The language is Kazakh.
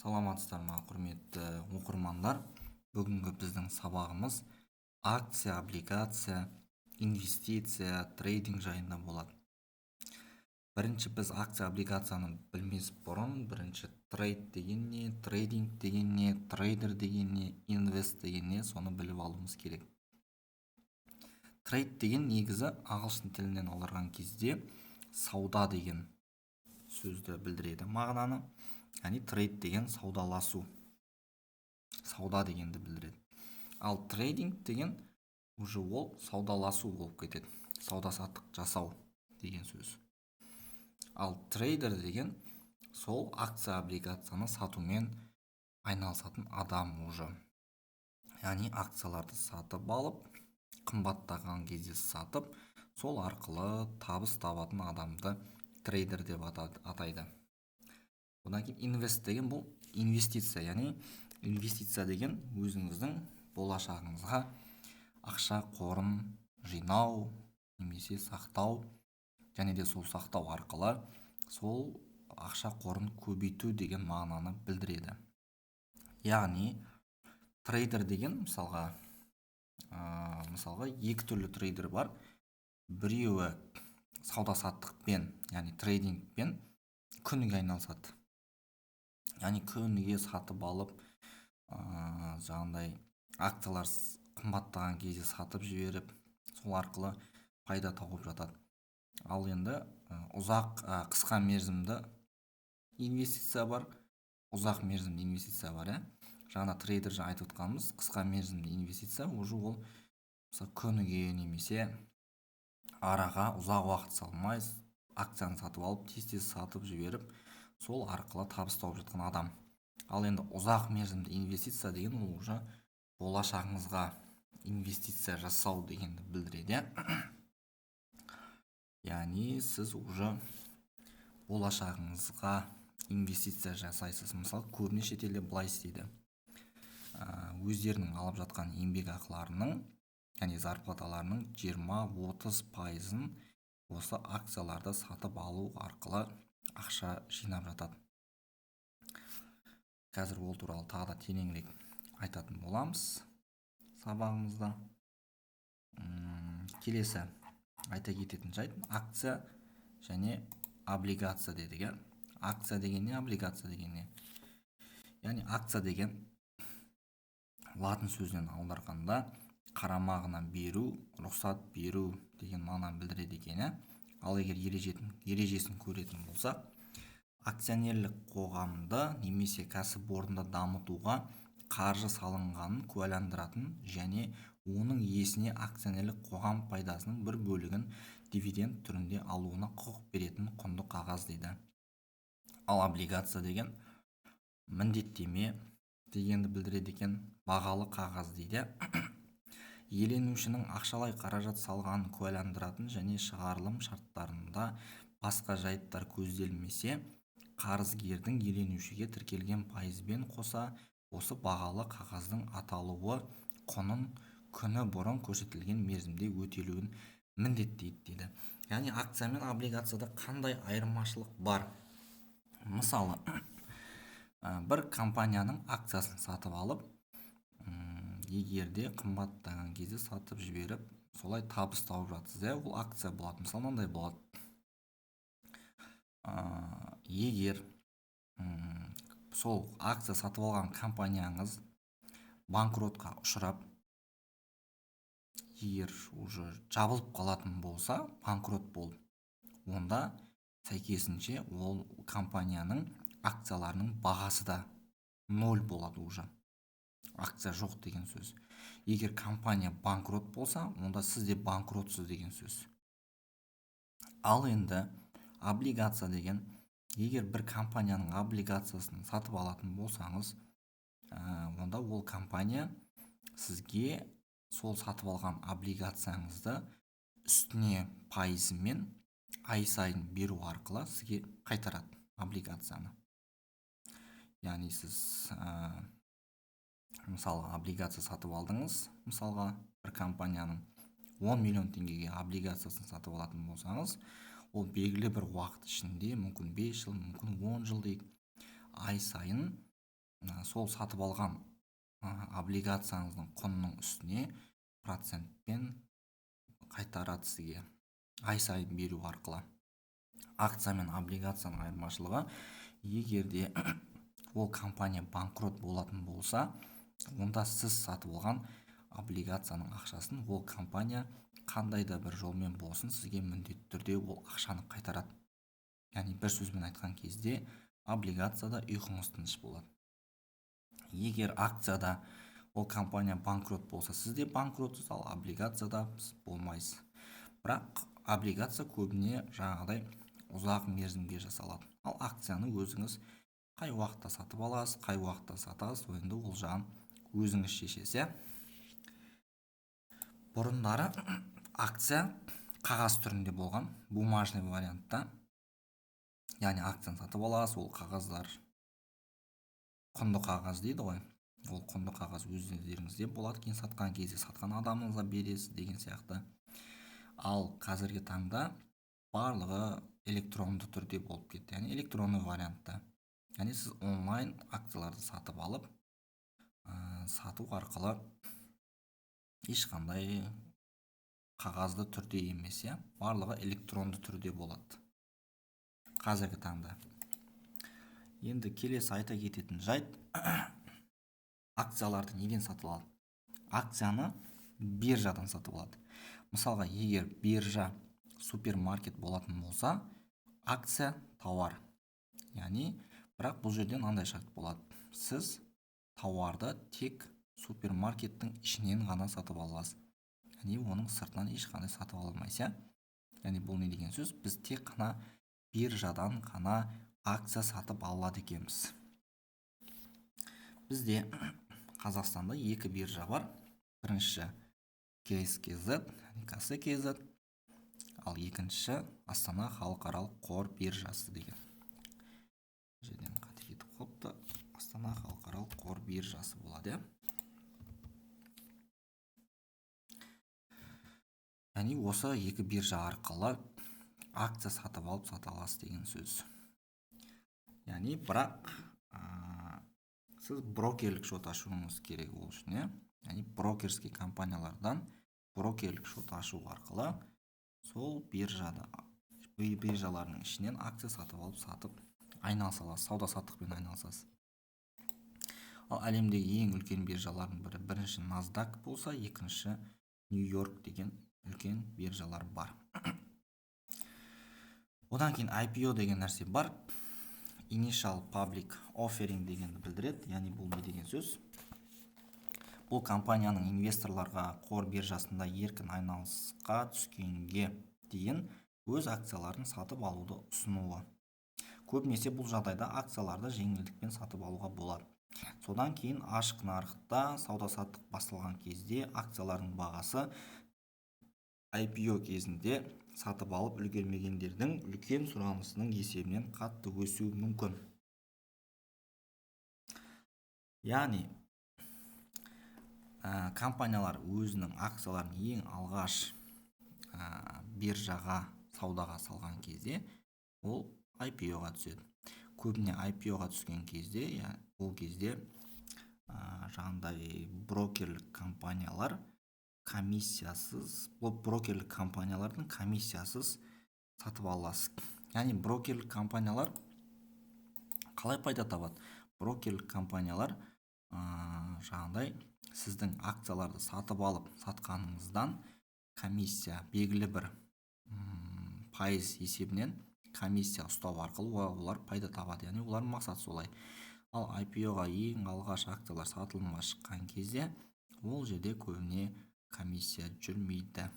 Саламатсыздар ма, құрметті оқырмандар! Бүгінгі біздің сабағымыз акция, облигация, инвестиция, трейдинг жайында болады. Бірінші біз акция, облигацияны білмес бұрын бірінші трейд деген не, трейдинг деген не, трейдер деген не, инвест деген не, соны біліп алуымыз керек. Трейд деген негізі ағылшын тілінен аударған кезде сауда деген сөзді білдіреді, мағынаны. Яғни трейд деген саудаласу, сауда дегенді білдіреді. Ал трейдинг деген уже ол саудаласу болып кетеді, сауда саттық жасау деген сөз. Ал трейдер деген сол акция, облигацияны сатумен айналысатын адам уже. Яғни акцияларды сатып алып, қымбаттаған кезде сатып, сол арқылы табыс табатын адамды трейдер деп атайды. Одан кейін инвест деген бұл инвестиция. Яғни инвестиция деген өзіңіздің болашағыңызға ақша қорын жинау немесе сақтау және де сол сақтау арқылы сол ақша қорын көбейту деген мағынаны білдіреді. Яғни трейдер деген мысалға, екі түрлі трейдер бар. Біреуі сауда саттықпен, яғни трейдингпен күніге айналысады. Яғни күніге сатып алып, жаңағындай акциялар қымбаттаған кезде сатып жіберіп, сол арқылы пайда тауып жатады. Ал енді ұзақ, қысқа мерзімді инвестиция бар, ұзақ мерзімді инвестиция бар, иә. Жаңа трейдер, жаңа айтып отқанымыз қысқа мерзімді инвестиция. Уже ол, мысалы, күніге немесе араға ұзақ уақыт салмай, акцияны сатып алып, тез тез сатып жіберіп, сол арқылы табыс тауып жатқан адам. Ал енді ұзақ мерзімді инвестиция деген ол уже болашағыңызға инвестиция жасау дегенді білдіреді, иә. Яғни сіз уже болашағыңызға инвестиция жасайсыз. Мысалы, көбіне шетелде былай істейді: өздерінің алып жатқан еңбекақыларының, яғни зарплаталарының 20-30%-ын осы акцияларды сатып алу арқылы ақша жинап жатады. Қазір ол туралы тағы да тереңірек айтатын боламыз сабағымызда. Келесі айта кететін жайт: акция және облигация дедік, иә. Акция деген не, облигация деген не? Яғни акция деген латын сөзінен аударғанда қарамағына беру, рұқсат беру деген мағынаны білдіреді екен, иә. Ал егер ережесін көретін болсақ, акционерлік қоғамды немесе кәсіпорынды дамытуға қаржы салынғанын куәландыратын және оның иесіне акционерлік қоғам пайдасының бір бөлігін дивиденд түрінде алуына құқық беретін құнды қағаз дейді. Ал облигация деген міндеттеме дегенді білдіреді екен, бағалы қағаз дейді. Иеленушінің ақшалай қаражат салғанын куәландыратын және шығарылым шарттарында басқа жайттар көзделмесе, қарызгердің иеленушіге тіркелген пайызбен қоса осы бағалы қағаздың аталуы құнын күні бұрын көрсетілген мерзімде өтелуін міндеттейді дейді. Яғни акция мен облигацияда қандай айырмашылық бар? Мысалы, бір компанияның акциясын сатып алып, егер де қымбаттаған кезде сатып жіберіп, солай табыс тауып жатсыз, иә, ол акция болады. Мысалы, мынандай болады: егер сол акция сатып алған компанияңыз банкротқа ұшырап, егер уже жабылып қалатын болса, банкрот болып, онда сәйкесінше ол компанияның акцияларының бағасы да ноль болады, уже акция жоқ деген сөз. Егер компания банкрот болса, онда сіз де банкротсыз деген сөз. Ал енді облигация деген, егер бір компанияның облигациясын сатып алатын болсаңыз, онда ол компания сізге сол сатып алған облигацияңызды үстіне пайызымен ай сайын беру арқылы сізге қайтарады облигацияны. Яғни сіз, мысалға, облигация сатып алдыңыз. Мысалға, бір компанияның 10 миллион теңгеге облигациясын сатып алатын болсаңыз, ол белгілі бір уақыт ішінде, мүмкін 5 жыл, мүмкін 10 жыл дейік, ай сайын Сол сатып алған облигацияңыздың құнының үстіне процентпен қайтарады сізге ай сайын беру арқылы. Акция мен облигацияның айырмашылығы, егер де ол компания банкрот болатын болса, онда сіз сатып алған облигацияның ақшасын ол компания қандай да бір жолмен болсын сізге міндетті түрде ол ақшаны қайтарады. Яғни бір сөзбен айтқан кезде, облигацияда ұйқыңыз тыныш болады. Егер акцияда ол компания банкрот болса, сіз де банкротсыз, ал облигацияда сіз болмайсыз. Бірақ облигация көбіне жаңағыдай ұзақ мерзімге жасалады. Ал акцияны өзіңіз қай уақытта сатып аласыз, қай уақытта сатасыз, енді ол жағын өзіңіз шешесіз, иә. Бұрындары акция қағаз түрінде болған, бумажный вариантта. Яғни акцияны сатып аласыз, ол қағаздар құнды қағаз дейді ғой. Ол құнды қағаз өздеріңізде болады, кейін сатқан кезде сатқан адамыңызға бересіз деген сияқты. Ал қазіргі таңда барлығы электронды түрде болып кетті, яғни электронный вариантта. Яғни сіз онлайн акцияларды сатып алып, сату арқылы ешқандай қағазды түрде емес, иә, барлығы электронды түрде болады қазіргі таңда. Енді келесі айта кететін жайт, акцияларды неден сатып алады? Акцияны биржадан сатып алады. Мысалға, егер биржа супермаркет болатын болса, акция тауар. Яғни, бірақ бұл жерде мынандай шарт болады. Сіз тауарды тек супермаркеттің ішінен ғана сатып аласыз. Яғни оның сыртынан ешқандай сатып ала алмайсыз, иә? Яғни бұл не деген сөз? Біз тек қана биржадан ғана акция сатып алады екенбіз. Бізде Қазақстанда екі биржа бар. Бірінші KSKZ, яғни KSKZ, ал екіншісі Астана халықаралық қор биржасы деген. Бұл жерден қате кетіп қалыпты. Астана халықаралық қор биржасы болады, иә. Яғни осы екі биржа арқылы акция сатып алып сата аласыз деген сөз. Яғни бірақ сіз брокерлік шот ашуыңыз керек ол үшін, иә. Яғни брокерский компаниялардан брокерлік шот ашу арқылы сол биржалардың ішінен акция сатып алып сатып айналыса аласыз, сауда саттықпен айналысасыз. Ал әлемдегі ең үлкен биржалардың бірі бірінші NASDAQ болса, екінші Нью-Йорк деген үлкен биржалар бар. Одан кейін IPO деген нәрсе бар. Initial Public Offering дегенді білдіреді. Яғни бұл не деген сөз? Бұл компанияның инвесторларға қор биржасында еркін айналысқа түскенге дейін өз акцияларын сатып алуды ұсынуы. Көбінесе бұл жағдайда акцияларды жеңілдікпен сатып алуға болады. Содан кейін ашық нарықта сауда-саттық басталған кезде акциялардың бағасы IPO кезінде сатып алып үлгермегендердің үлкен сұранысының есебінен қатты өсуі мүмкін. Яғни компаниялар өзінің акцияларын ең алғаш биржаға саудаға салған кезде ол IPO-ға түседі. Көбіне IPO-ға түскен кезде, ол кезде жаңағыдай брокерлік компаниялар комиссиясыз, брокерлік компаниялардың комиссиясыз сатып аласыз. Яғни брокерлік компаниялар қалай пайда табады? Брокерлік компаниялар жаңағыдай сіздің акцияларды сатып алып сатқаныңыздан комиссия белгілі бір пайыз есебінен комиссия ұстау арқылы олар пайда табады. Яғни олардың мақсаты солай. Ал IPO-ға ең алғаш акциялар сатылымға шыққан кезде ол жерде көбіне комиссия жүрмейді.